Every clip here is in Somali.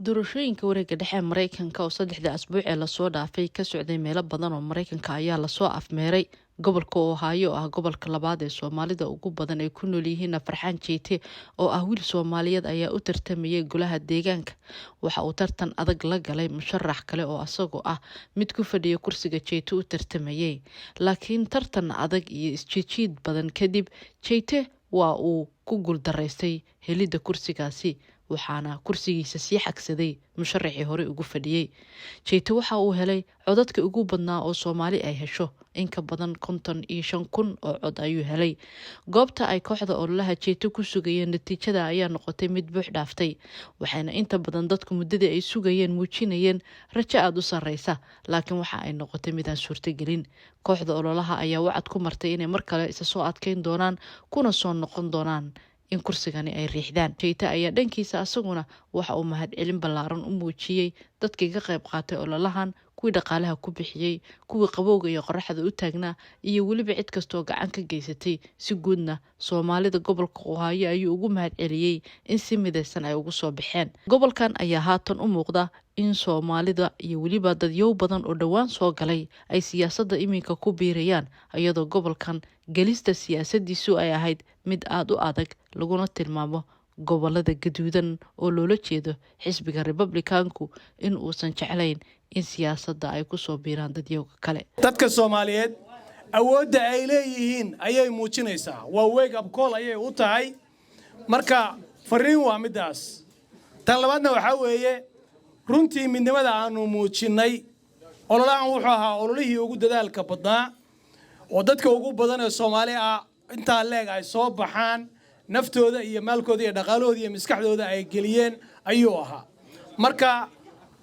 Doorashooyinka wareegga dhexe ee Mareykanka oo 3dii asbuuc ee lasoo dhaafay ka socday meelo badan oo Mareykanka ayaa lasoo afmeeray. Gobolka Ohio, oo ah gobolka labaad ee Soomaalida ugu badan ay ku nool yihiin, Farxaan Jeyte oo ah wiil Soomaaliyeed ayaa u tartamayay golaha deegaanka. Waxa uu tartan adag la galay musharax kale oo asagoo ah mid ku fadhiya kursiga Jeyte u tartamayay, laakiin tartan adag iyo isjiidjiid badan kadib, Jeyte waa uu ku guuldaraystay helidda kursigaasi, waxaana kursigiisa sii xagsaday musharaxii horey ugu fadhiyey. Jeyte waxa uu helay codadka ugu badnaa oo Soomaali ay hesho. In ka badan 55,000 oo cod ayuu helay. Goobta ay kooxda ololaha Jeyte ku sugayeen natiijada ayaa noqotay mid buux dhaaftay, waxayna inta badan dadku muddadii ay sugayeen muujinayeen rajo aada u sarreysa, laakiin waxa ay noqotay mid aan suurtagelin. Kooxda ololaha ayaa wacad ku martay inay mar kale isa soo adkeyn doonaan kuna soo noqon doonaan in kursigani ay riixdaan. Jeyte ayaa dhankiisa asaguna waxa uu mahadcelin ballaaran u muujiyey dadkii ka qayb qaatay ololahan, kuwii dhaqaalaha ku bixiyey, kuwii qabowga iyo qoraxda u taagnaa, iyo weliba cid kastoo gacan ka geysatay. Si guudna Soomaalida gobolka Ohio ayuu ugu mahadceliyey in si midaysan ay ugu soo baxeen. Gobolkan ayaa haatan u muuqda in Soomaalida iyo weliba dadyow badan oo dhowaan soo galay ay siyaasadda iminka ku biirayaan, iyadoo gobolkan gelista siyaasadiisu ay ahayd mid aada u adag, laguna tilmaamo gobolada gaduudan oo loola jeedo xisbiga Republicanku in uusan jeclayn in siyaasadda ay kusoo biiraan dadyowga kale. Dadka Soomaaliyeed awoodda ay leeyihiin ayay muujinaysaa. Waa wake up call ayay u tahay. Marka fariin waa middaas. Tan labaadna waxaa weeye, runtii midnimada aanu muujinnay. Ololahan wuxuu ahaa ololihii ugu dadaalka badnaa oo dadka ugu badan ee Soomaali ah intaa leeg ay soo baxaan, naftooda iyo maalkooda iyo dhaqaalahooda iyo maskaxdooda ay geliyeen ayuu ahaa. Marka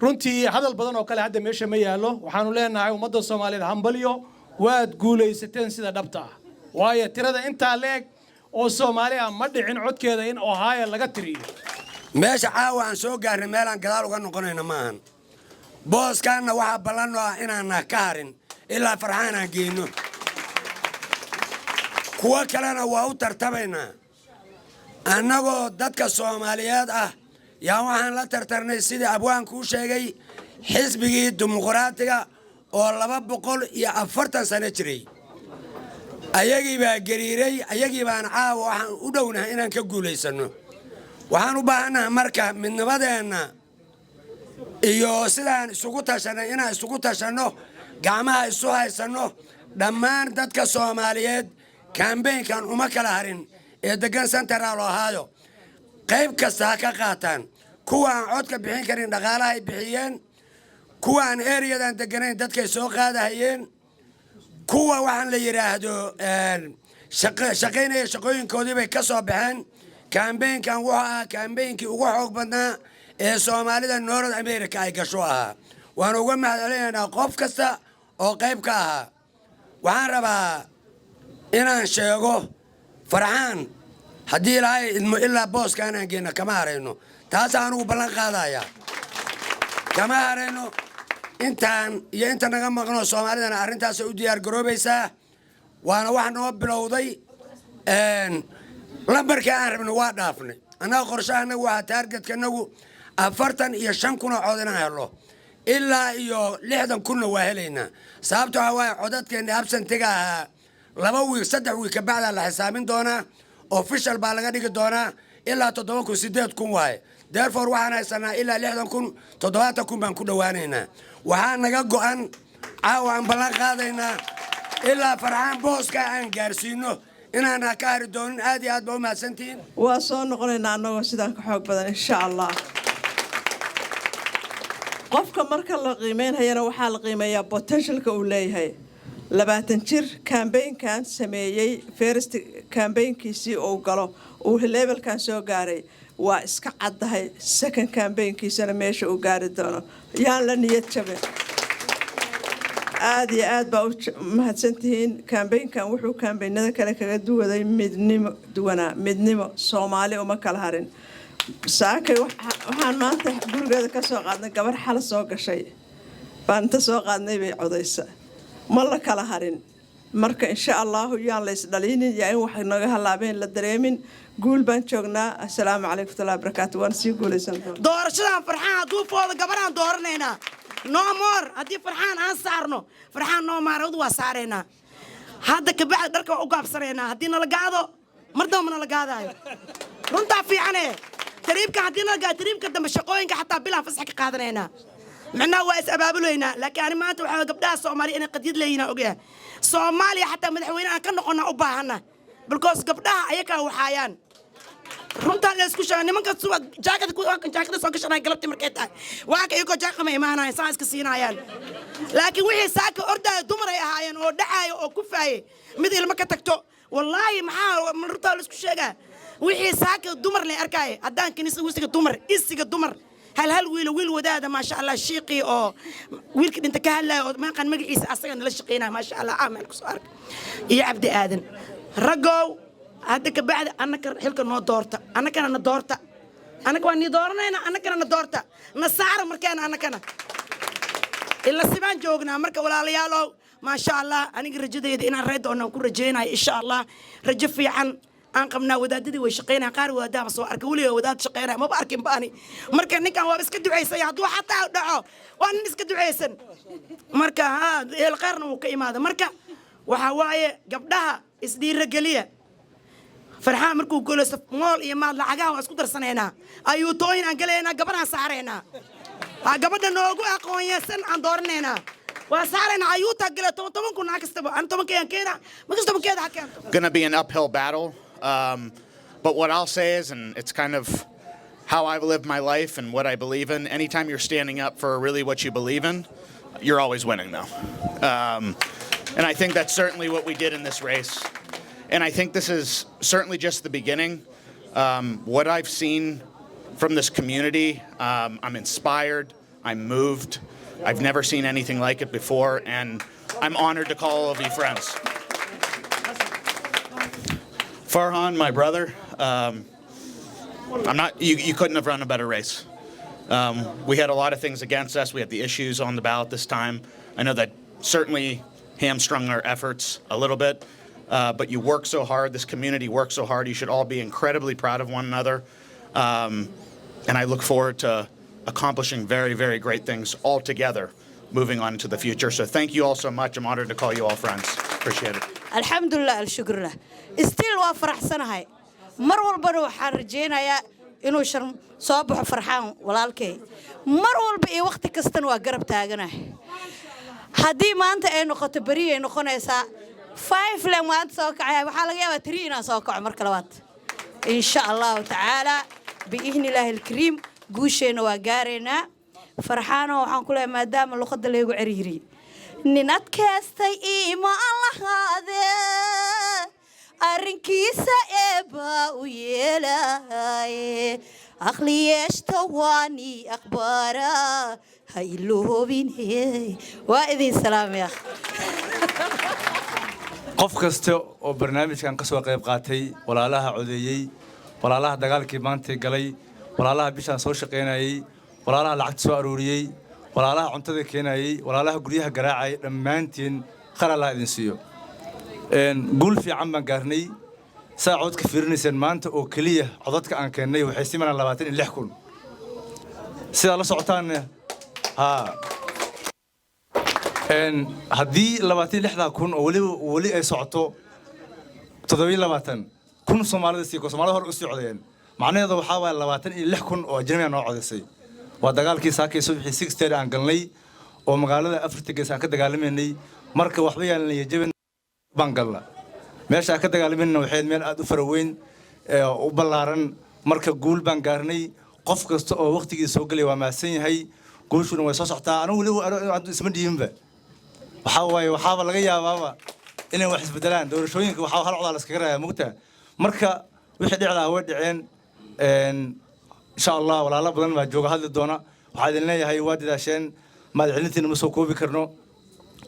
runtii hadal badan oo kale hadda meesha ma yaallo. Waxaanu leenahay ummadda Soomaaliyeed hambalyo, waad guulaysateen sida dhabta ah, waayo tirada intaa leeg oo Soomaali ah ma dhicin codkeeda in Ohio laga tiriyo. Meesha caawa aan soo gaarnay meelaan gadaal uga noqonayna maahan. Booskaanna waxaa ballanno ah inaanna ka harin ilaa Farxaan aan geyno. Kuwo kalena waa u tartamaynaa. Annagoo dadka Soomaaliyeed ah yaa waxaan la tartarnay, sidii abwaankuu sheegay, xisbigii Dimuqraatiga oo 240 sano jiray. Ayagii baa gariiray, ayagii baan caawa waxaan u dhownahay inaan ka guulaysanno. Waxaan u baahannaha marka midnimadeenna iyo sidaan isugu tashanay inaan isugu tashanno, gacmaha isu haysanno. Dhammaan dadka Soomaaliyeed campaignkan uma kala harin ee deggan Central Ohio, qayb kasta ha ka qaataan. Kuwa aan codka bixin karin dhaqaalahay bixiyeen, kuwa aan areadan deganayn dadkay soo qaadahayeen, kuwa waxaan la yidhaahdo shaqaynaya shaqooyinkoodii bay ka soo baxeen. Campaignkan wuxuu ahaa campaignkii ugu xoog badnaa ee Soomaalida North America ay gasho ahaa. Waan uga mahadcelinaynaa qof kasta oo qayb ka ahaa. Waxaan rabaa inaan sheego, Farxaan haddii Ilaahay idmo, ilaa booska inaan geenno kama harayno. Taasa anugu ballan qaadaya, kama harayno. Intaan iyo inta naga maqno Soomaalidana arrintaasay u diyaar garoobaysaa, waana wax noo bilowday. Lambarkii aan rabno waa dhaafnay. Annaga qorshaha anagu waxaa targetkanagu 45,000 oo cod inaan helo, ilaa iyo 60,000-na waa helaynaa. Sababto waxaa waaye, codadkeenna absentiga ahaa 2 week, 3 week kabacdaa la xisaabin doonaa, official baa laga dhigi doonaa. Ilaa 7,000, 8,000 waaye. Therefore waxaan haysanaa ilaa 60,000, 70,000 baan ku dhowaanaynaa. Waxaa naga go'an, caawa aan ballan qaadaynaa, ilaa Farxaan booska aan gaarsiino inaana ka hari doonin. Aad iyo aad ba u mahadsantihiin. Waa soo noqonaynaa annagoo sidaan ka xoog badan, insha Allah. Qofka marka la qiimeynhayana waxaa la qiimeeyaa potentialka uu leeyahay. 20 jir campaignkan sameeyey, first campaignkiisii uu galo uu levelkan soo gaaray, waa iska caddahay second campaignkiisana meesha uu gaari doono. Yaan la niyad jabin. Aada iyo aad baa u mahadsantihiin. Campaignkan wuxuu campaignada kale kaga duwaday midnimo, duwanaa midnimo. Soomaali uma kala harin. Saakay waxaan maanta gurigeeda ka soo qaadnay gabar xala soo gashay baan inta soo qaadnay bay codaysa. Ma la kala harin. Marka insha Allahu yaan la isdhaliinin, yaa in wax naga halaabeen la dareemin. Guul baan joognaa. Assalaamu calaykum waraxmatullahi wabarakaatu. Waan sii guulaysan doonaa. Doorashadan Farxaan hadduu foodo, gabadhaan dooranaynaa. No more. Haddii Farxaan aan saarno, Farxaan no maaradu waa saaraynaa. Hadda kabacdi dharka waa u gaabsanaynaa. Haddii nala gaado, mar damba nala gaadaayo. Runtaa fiicane. Tariibka haddii nala gaado, tariibka dambe shaqooyinka xataa bilaan fasax ka qaadanaynaa, micnaha waa is abaabulaynaa. Laakiin ani maanta waxaa gabdhaha Soomaaliya inay qadiyad leeyihin ogyahay. Soomaaliya xataa madaxweyne aan ka noqonna u baahana, because gabdhaha ayakaa waxaayaan. Runtaan la isku sheega. Nimanka suba jaakada jaakada soo gashanaya galabtii markay tahay, waa ka iyagoo jaaqama imaanayaan, saa iska siinaayaan. Laakiin wixii saaka ordaya dumar ay ahaayeen oo dhacaaya oo kufaayay mid ilmo ka tagto. Wallaahi, maxaa runtaa la isku sheegaa? Wixii saaka dumar lay arkaaya. Haddaan kiniisa wisiga dumar isiga dumar hal hal wiilo, wiil wadaada, maasha Allah, shiiqii oo wiilka dhinta ka hadlaya oo maaqan magaciisa, asaga nala shaqeynaya, maasha Allah, aamen kusoo ark iyo Cabdi Aadan. Raggow, hadda ka bacdi annaka xilka noo doorta, annakana na doorta. Annaka waa nii dooranayna, annakana na doorta, na saara markeena. Annakana ila sibaan joognaa. Marka walaalayaalow, maasha Allah, aniga rajadayda inaan ree doonaan ku rajaynayo, insha Allah. Rajo fiican aan qabnaa. Wadaadadii way shaqeynayaan. Qaar wadaadaaba soo arka weliga wadaad shaqeynaya maba arkin ba ani. Marka ninkan waaba iska ducaysaya. Hadduu xataa dhaco, waa nin iska ducaysan. Marka ha eel qaarna wuu ka imaada. Marka waxaa waaye, gabdhaha isdhiirageliya. Farxaan markuu guulaysto, mool iyo maad lacagaha waa isku darsanaynaa, ayuutooyin aan gelaynaa, gabadhaan saaraynaa. Ha gabadha noogu aqoonyasan aan dooranaynaa, waa saaraynaa. Ayuutaa gela 10, 10 kun naa kastaba aan tobankeedan keena markas tobankeeda ha keento. Going to be an uphill battle. But what I'll say is, and it's kind of how I've lived my life and what I believe in, anytime you're standing up for really what you believe in, you're always winning, though. And I think that's certainly what we did in this race. And I think this is certainly just the beginning. What I've seen from this community, I'm inspired, I'm moved. I've never seen anything like it before, and I'm honored to call all of you friends. Farhan, my brother, I'm not. You couldn't have run a better race. We had a lot of things against us. We had the issues on the ballot this time. I know that certainly hamstrung our efforts a little bit, but you work so hard. This community works so hard. You should all be incredibly proud of one another. And I look forward to accomplishing very, very great things all together moving on into the future. So thank you all so much. I'm honored to call you all friends. Appreciate it. Alxamdulilah, alshukrulah. Still waa faraxsanahay. Mar walbana waxaan rajaynayaa inuu shar soo baxo Farxaan walaalkay. Mar walba iyo wakhti kastana waa garab taaganahay. Haddii maanta ay noqoto, beri ay noqonaysaa. 5 len maanta soo kacaya, waxaa laga yaabaa 3 inaan soo kaco marka labaad, insha Allahu tacaala, biidni illaahi alkariim. Guusheenna waa gaaraynaa. Farxaano, waxaan ku leeyahay, maadaama luqadda laygu ciriiriyey, nin adkaystay iimaan lahaadee, arrinkiisa eebbaa u yeelaaye, aqliyeeshta waani akhbaara ha iloobine. Waa idin salaamaya. Qof kasta oo barnaamijkan ka soo qayb qaatay, walaalaha codeeyey, walaalaha dagaalkii maanta galay, walaalaha bishaan soo shaqaynayey, walaalaha lacagta soo aruuriyey, walaalaha cuntada keenayey, walaalaha guryaha garaacayay, dhammaantiin khayr Allah idin siiyo. Guul fiican baan gaarnay. Saa codka fiirinayseen maanta oo keliya, codadka aan keennay waxay simanaan 26,000. Sidaa la socotaanna haa, haddii 26,000 oo weliba weli ay socoto 27,000 Soomaalida sii Soomaalida hore u sii codeeyeen, macnaheedu waxaa waaye 26,000 oo ajnabi noo codaysay. Waa dagaalkii saakay subaxii 6:30 aan galnay oo magaalada afarta gees aan ka dagaalamaynay. Marka waxba yaalan jabin baan galna. Meesha aan ka dagaalamayna waxay meel aad u faraweyn, u ballaaran. Marka guul baan gaarnay. Qof kasta oo waqtigii soo gelay waa mahadsan yahay. Guushuna way soo socotaa. Anigu weli isma dhiibinba. Waxaa waaye, waxaaba laga yaabaaba inay wax isbedelaan doorashooyinka. Waxaa hal codaa la iskaga raayaa mugta. Marka wixii dhici lahaa way dhaceen. Insha Allah walaalo badan baa jooga, hadli doona. Waxaa idin leeyahay, waa dadaasheen. Mahadcelintiina ma soo koobi karno.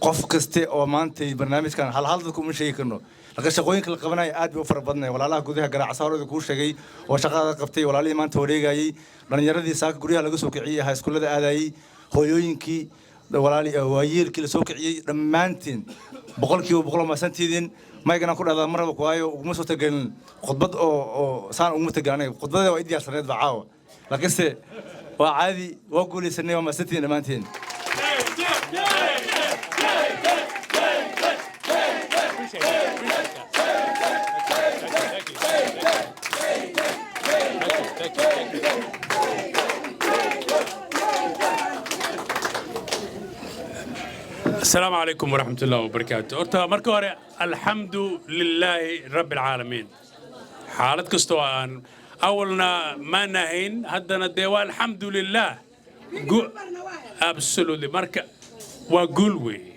Qof kaste oo maantay barnaamijkan hal hal dadku uma sheegi karno, laakiin shaqooyinka la qabanaya aad bay u fara badnay. Walaalaha gudaha garaacsa horada kuu sheegay oo shaqada qabtay, walaalihii maanta wareegayey, dhallinyaradii saaka guryaha laga soo kiciyey, hayskuullada aadayey, hooyooyinkii. Walaali waayeelkii la soo kiciyey, dhammaantiin 100% maasantiidin. Maygana ku dhahdaa marnaba waayo uguma soo tagelin khudbad oo saan uguma tagelin. Aniga khudbadada waa i diyaarsaneed ba caawa, laakiinse waa caadi, waa guulaysanay. Waa maasantiidin dhammaantiin. السلام عليكم ورحمة الله وبركاته. Horta marka hore, alxamdu lilaahi rabbi alcaalamiin. Xaalad kastoo aan awalna maan ahayn, haddana dee waa alxamdu lilah. Absolutely. Marka waa guul weeye,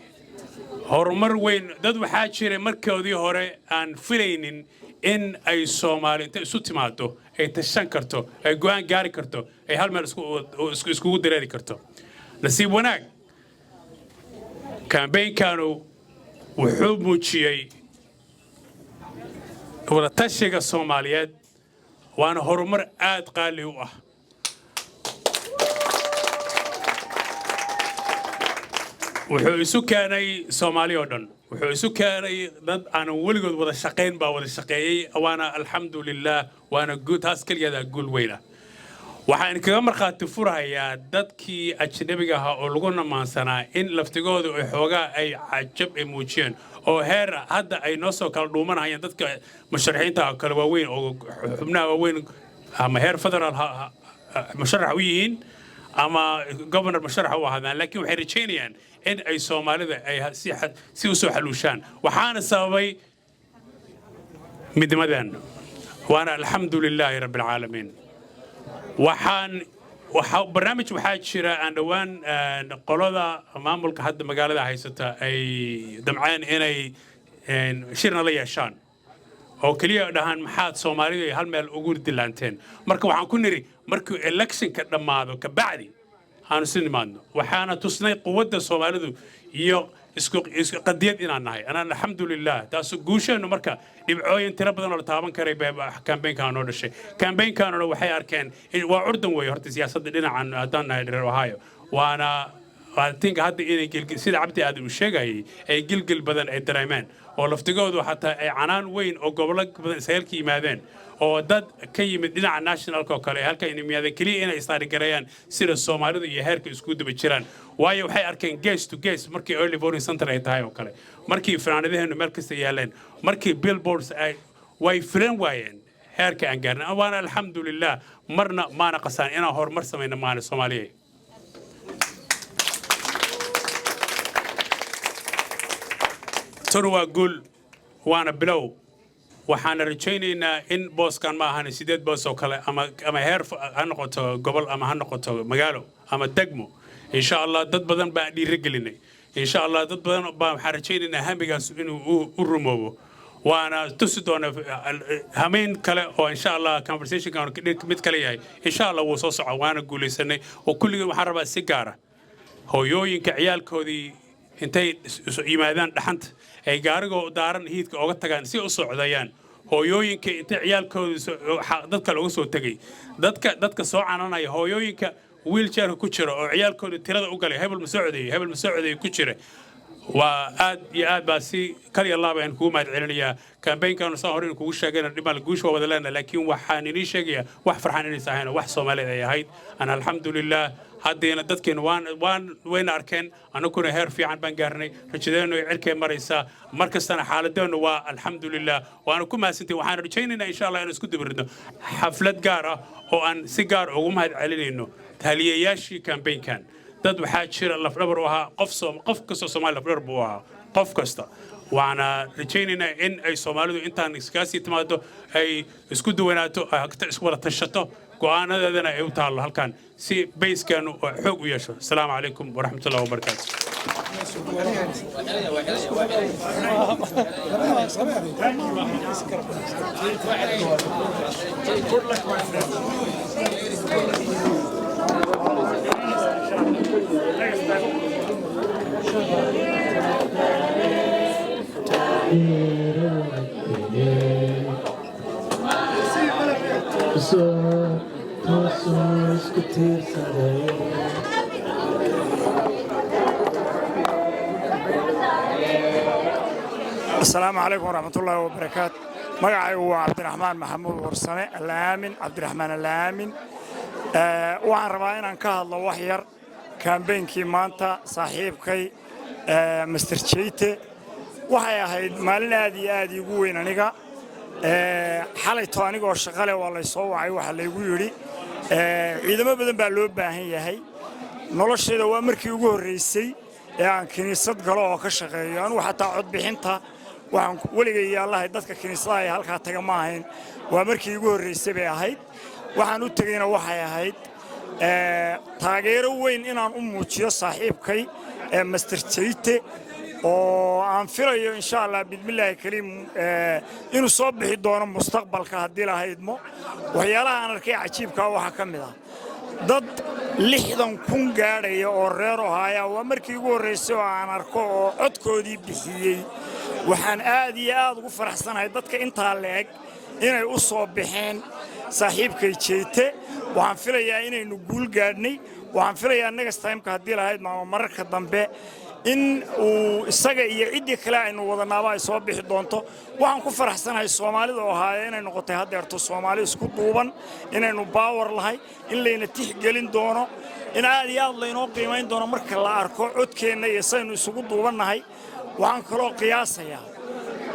horumar weyn. Dad waxaa jiray markoodii hore aan filaynin in ay Soomaali inta isu timaado ay tashan karto, ay go'aan gaari karto, ay hal meel iskugu dareeri karto. Nasiib wanaag, campaignkanu wuxuu muujiyey wadatashiga Soomaaliyeed, waana horumar aad qaali u ah. Wuxuu isu keenay Soomaali oo dhan, wuxuu isu keenay dad aanan weligood wada shaqayn baa wada shaqeeyey. Waana alxamdu lilah, waana guud taas keligeeda guul weyn ah. Waxaan kaga markhaati furahayaa dadkii ajnabiga ahaa oo lagu namaansanaa in laftigooda ay xoogaa ay cajab ay muujiyeen, oo heer hadda ay noo soo kala dhuumanayaan dadka musharaxiinta kale waaweyn oo xubnaha waaweyn, ama heer federaal musharax u yihiin ama governor musharax u ahaadaan, laakiin waxay rajaynayaan in ay Soomaalida ay si u soo xaluushaan. Waxaana sababay midnimadan, waana alxamdu lilaahi rabbi alcaalamiin. Waxaan waxa barnaamij waxaa jira aan dhowaan qolada maamulka hadda magaalada haysata ay damceen inay shirna la yeeshaan oo keliya dhahaan, "Maxaad Soomaalida ay hal meel ugu dilaanteen?" Marka waxaan ku nidhi, markuu electionka dhammaado kabacdi aanu si nimaadno. Waxaana tusnay quwadda Soomaalidu iyo isku qadiyad inaan nahay anaan, alxamdulilah. Taasu guusheennu. Marka dhibcooyin tiro badan oo la taaban karay baa campaignkaa noo dhashay. Campaignkaanuna waxay arkeen waa curdan weeye horta siyaasadda dhinacan haddaan nahay reer Ohio, waana tinka hadda inay sida Cabdi Aadan uu sheegayay ay gilgil badan ay dareemeen, oo laftigoodu xataa ay canaan weyn oo gobollo badan Israel ka yimaadeen, oo dad ka yimid dhinaca nationalka oo kale halka inay yimaadeen keliya inay isgareeyaan sida Soomaalidu iyo heerka isku daba jiraan. Waayo waxay arkeen gees to gees markii early voting center ay tahay oo kale, markii fanaanadaheenu meel kasta yaaleen, markii billboards ay way filan waayeen heerka aan gaarnay. Waana alxamdulilah, marna maana qasaan inaan horumar samayno maana Soomaaliya. Tan waa guul, waana bilow. Waxaana rajaynaynaa in booskan ma ahan sideed boos oo kale, ama heer ha noqoto gobol ama ha noqoto magaalo ama degmo, insha Allah. Dad badan baan dhiirigelinay, insha Allah. Dad badan baa waxaan rajaynaynaa hamigaas inuu u rumoobo, waana tusi doona hameyn kale oo insha Allah conversationkan mid kale yahay, insha Allah. Wuu soo soco, waana guulaysanay oo kulligii. Waxaan rabaa si gaara hooyooyinka ciyaalkoodii intay yimaadaan dhaxanta ay gaarigoo daaran hiidka oga tagaan si u socdayaan, hooyooyinka intay ciyaalkoodii dadka looga soo tegay, dadka soo cananaya, hooyooyinka wheelchairka ku jira oo ciyaalkooda tirada u galay, "Hebel ma soo codeeyey? Hebel ma soo codeeyey?" ku jira, waa aad iyo aad baa si kaliya laaba aan kugu mahad celinayaa. Campaignkaanu saan hore kugu sheegayna dhimal guusha waa wada leenahay, laakiin waxaan inii sheegayaa wax farxan inaysan ahayn, wax Soomaaliyeed ay ahayd. Aan alxamdulilah, haddiina dadkeenu waan wayna arkeen, annaguna heer fiican baan gaarnay, rajadeennu ay cirkay maraysaa mar kastana, xaaladeennu waa alxamdulilah, waana ku mahadsantahay. Waxaan rajaynaynaa insha Allah inaan isku dabaridno xaflad gaar ah oo aan si gaar ugu mahad celinayno taliyayaashii campaignkan. Dad waxaa jira lafdhabar u ahaa, qof kastoo Soomaali lafdhabar buu ahaa, qof kasta. Waana rajaynaynaa in ay Soomaalidu intaan iskaga sii timaado, ay isku duwanaato, ay isku wada tashato, go'aanadeedana ay u taallo halkan si bayskeenu oo xoog u yeesho. Asalaamu calaykum waraxmatullahi wabarakaatu. Good luck, my friend. Toosoo isku tiirsaday. Asalaamu calaykum waraxmatullaahi wabarakaatu. Magacaygu waa Cabdiraxmaan Maxamuud Warsame Alaamin, Cabdiraxmaan Alaamin. Waxaan rabaa inaan ka hadlo wax yar campaign-kii maanta saaxiibkay Mister Jeyte. Waxay ahayd maalin aad iyo aad iigu weyn aniga. Xalayto anigoo shaqale waa laysoo wacay. Waxaa laygu yidhi ciidamo badan baa loo baahan yahay. Noloshayda waa markii ugu horraysay ee aan kiniisad galo oo ka shaqeeyo. Anugu xataa codbixinta waxaan weligay yaallahay dadka kiniisadaha ee halkaa taga ma ahayn. Waa markii ugu horraysay bay ahayd. Waxaan u tegeyna waxay ahayd taageero weyn inaan u muujiyo saaxiibkay ee Mister Jeyte, oo aan filayo, insha Allah bidmillaahi kariim, inuu soo bixi doono mustaqbalka haddii lahaydmo. Waxyaalaha aan arkay cajiibkaa waxaa ka mid ah dad 60,000 gaadhaya oo reer Ohio. Waa markii ugu horraysay oo aan arko oo codkoodii bixiyey. Waxaan aad iyo aad ugu faraxsanahay dadka intaa le'eg inay u soo baxeen saaxiibkay Jeyte. Waxaan filayaa inaynu guul gaadhnay. Waxaan filayaa next time-ka haddii lahayd maama mararka dambe in uu isaga iyo ciddii kale aynu wadanaaba ay soo bixi doonto. Waxaan ku faraxsanahay Soomaalida Ohio inay noqotay haddeerto Soomaali isku duuban, inaynu power lahay, in layna tixgelin doono, in aad iyo aad laynoo qiimayn doono marka la arko codkeenna iyo saynu isugu duubannahay. Waxaan kaloo qiyaasayaa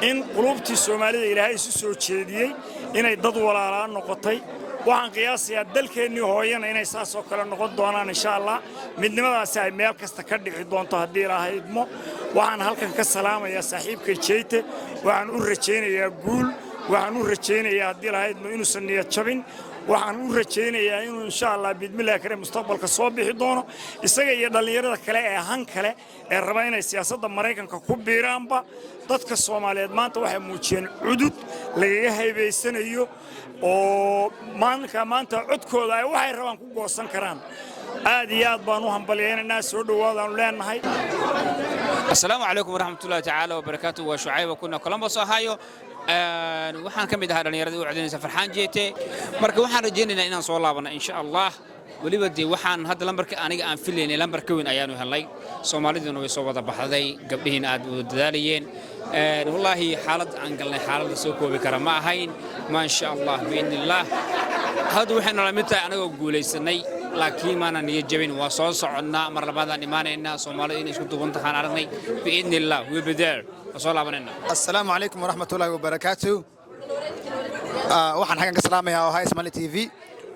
in quluubtii Soomaalida Ilaahay isu soo jeediyey, inay dad walaalaa noqotay. Waxaan qiyaasayaa dalkeennii hooyana inay saasoo kale noqon doonaan, insha Allah, midnimadaasi ay meel kasta ka dhici doonto haddii Ilaahay idmo. Waxaan halkan ka salaamayaa saaxiibkay Jeyte. Waxaan u rajaynayaa guul. Waxaan u rajaynayaa haddii Ilaahay idmo inuusan niyad jabin. Waxaan u rajaynayaa inuu, insha Allah bidmillahi kare, mustaqbalka soo bixi doono, isaga iyo dhallinyarada kale ee han kale ee raba inay siyaasadda Maraykanka ku biiraanba. Dadka Soomaaliyeed maanta waxay muujiyeen cudud lagaga haybaysanayo oo maalinka maanta codkooda ay waxay rabaan ku goosan karaan. Aad iyo aad baan u hambalyaynaynaa. Soo dhowaadaanu leenahay. Asalaamu calaykum waraxmatullahi tacaala wabarakaatu. Waa Shucayba kuna Columbus, Ohio. Waxaan ka mid ahaa dhallinyaradii u codaynaysa Farxaan Jeete. Marka waxaan rajaynaynaa inaan soo laabanno, insha Allah. Weliba dee waxaan hadda lambarka aniga aan filaynay lambar ka weyn ayaanu helnay. Soomaaliduna way soo wada baxday, gabdhihiina aad wada dadaalayeen. Wallaahi xaalad aan galnay xaalad la soo koobi kara ma ahayn. Maasha Allah, biidni illaah, hadda waxay noola mid tahay anagoo guulaysanay, laakiin maana niyad jabin. Waa soo soconnaa, mar labaadaan imaanaynaa. Soomaalida inay isku duuban tahaan aragnay. Biidni illah, we be there, waa soo laabanaynaa. Asalaamu calaykum waraxmatullaahi wabarakaatu. Waxaan xaggan ka salaamayaa Ohio Somali TV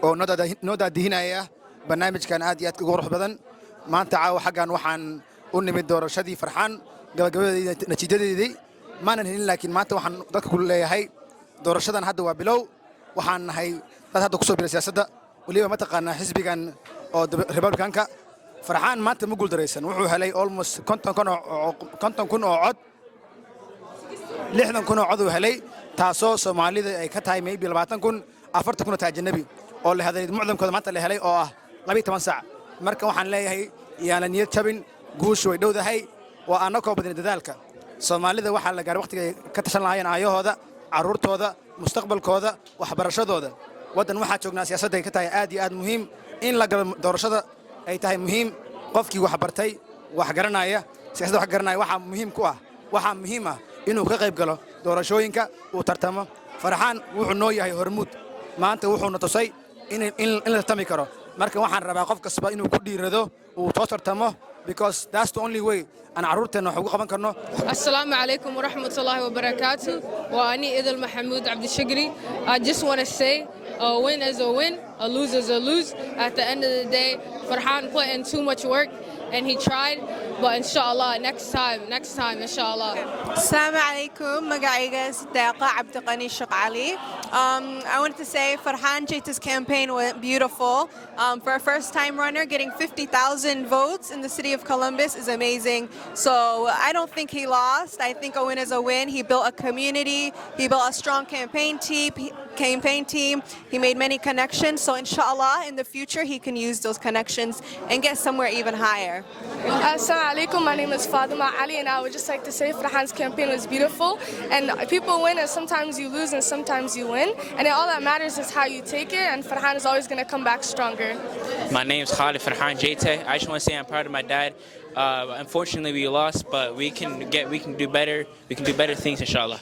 oo noo daadihinaya barnaamijkan aad iyo aad ugu qurux badan. Maanta caawa xaggan waxaan u nimid doorashadii Farxaan gabagabadeedii, natiijadeedii maanan helin, laakiin maanta waxaan dadka ku leeyahay doorashadan hadda waa bilow. Waxaan nahay dad hadda kusoo biray siyaasadda, weliba mataqaanaa xisbigan oo Republicanka. Farxaan maanta ma guuldaraysan. Wuxuu helay almost 50,000 oo cod, 60,000 oo cod uu helay, taasoo Soomaalida ay ka tahay maybe 20,000, 40,000 oo taajanabi oo la helay, mucdamkooda maanta la helay oo ah 12 saac. Marka waxaan leeyahay yaana niyad jabin, guushu way dhowdahay. Waa annakoo badina dadaalka. Soomaalida waxaa la gaaray waqtigay ka tashan lahaayeen aayahooda, carruurtooda, mustaqbalkooda, waxbarashadooda. Waddan waxaa joognaa siyaasadda ay ka tahay aad iyo aad muhiim in la galo doorashada, ay tahay muhiim qofkii wax bartay, wax garanaya, siyaasadda wax garanaya. Waxaa muhiim ku ah, waxaa muhiim ah inuu ka qayb galo doorashooyinka, uu tartamo. Farxaan wuxuu noo yahay hormuud. Maanta wuxuuna tusay in la tartami karo. Marka waxaan rabaa qof kastaba inuu ku dhiirado, uu soo tartamo, because that's the only way aan carruurteenna wax ugu qaban karno. Assalamu alaikum wa rahmatullahi wa barakatuh. Wa ani Idil Mahmoud Abdishagri. I just want to say a win is a win, a lose is a lose. At the end of the day, Farhan put in too much work and he tried, but inshallah, next time, inshallah. Assalamu alaikum. Magacayga Sadaqa Abdiqani Shaqali. I wanted to say Farhan Jaita's campaign went beautiful. For a first time runner, getting 50,000 votes in the city of Columbus is amazing. So I don't think he lost. I think a win is a win. He built a community, he built a strong campaign team. He, campaign team. He made many connections. So, inshallah, in the future, he can use those connections and get somewhere even higher. Assalamu alaikum. My name is Fatima Ali, and I would just like to say Farhan's campaign was beautiful. And people win, and sometimes you lose, and sometimes you win. And all that matters is how you take it, and Farhan is always going to come back stronger. My name is Khalid Farhan Jete. I just want to say I'm proud of my dad. Unfortunately, we lost, but we can do better. We can do better things, inshallah.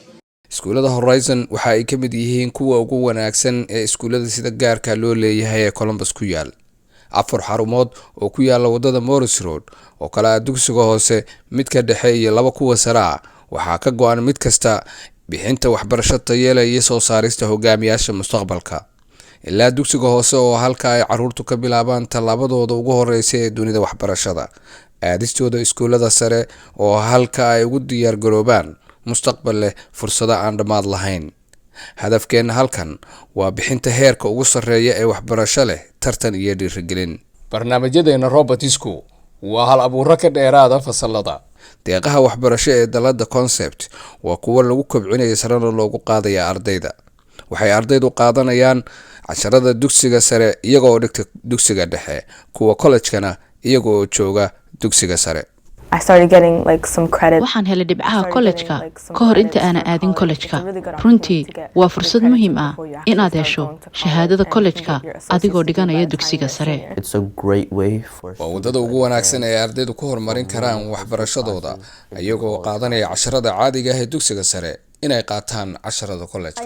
Iskuullada Horizon waxa ay ka mid yihiin kuwa ugu wanaagsan ee iskuullada sida gaarka loo leeyahay ee Columbus ku yaal. Afar xarumood oo ku yaala wadada Morris Road oo kale ah dugsiga hoose, midka dhexe iyo laba kuwa sare ah, waxaa ka go-an mid kasta bixinta waxbarasho tayo leh iyo soo saarista hogaamiyaasha mustaqbalka. Ilaa dugsiga hoose oo halka ay caruurtu ka bilaabaan tallaabadooda ugu horeysa ee dunida waxbarashada, aadistooda iskuullada sare oo halka ay ugu diyaargaroobaan mustaqbal leh fursado aan dhammaad lahayn. Hadafkeenna halkan waa bixinta heerka ugu sarreeya ee waxbarasho leh tartan iyo dhiirigelin. Barnaamijyadeena robotics-ku waa hal abuuro ka dheeraada fasalada. Deeqaha waxbarasho ee dalada Concept waa kuwo lagu kobcinaya sarena loogu qaadaya ardayda. Waxay ardaydu qaadanayaan casharada dugsiga sare iyaga oo dhigta dugsiga dhexe, kuwa kollejkana iyaga oo jooga dugsiga sare. Waxaan helay dhibcaha kollejka ka hor inta aanan aadin kollejka. Runtii waa fursad muhiim ah inaad hesho shahaadada kollejka adigoo dhiganaya dugsiga sare. Waa wadada ugu wanaagsan ee ardaydu ku horumarin karaan waxbarashadooda, iyagoo qaadanaya casharada caadiga ah ee dugsiga sare inay qaataan casharada kollejka.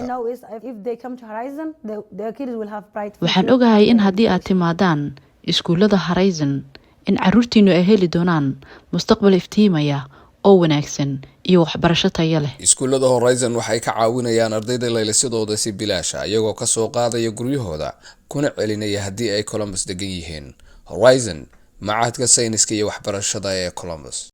Waxaan ogahay in haddii aad timaadaan iskuullada Horizon in carruurtiinnu ay heli doonaan mustaqbal iftiimaya oo wanaagsan iyo waxbarasho tayo leh. Iskuullada Horizon waxay ka caawinayaan ardayda laylisadooda si bilaasha, iyagoo kasoo qaadaya guryahooda kuna celinaya haddii ay Columbus degan yihiin. Horizon, macahadka sayniska iyo waxbarashada ee Columbus.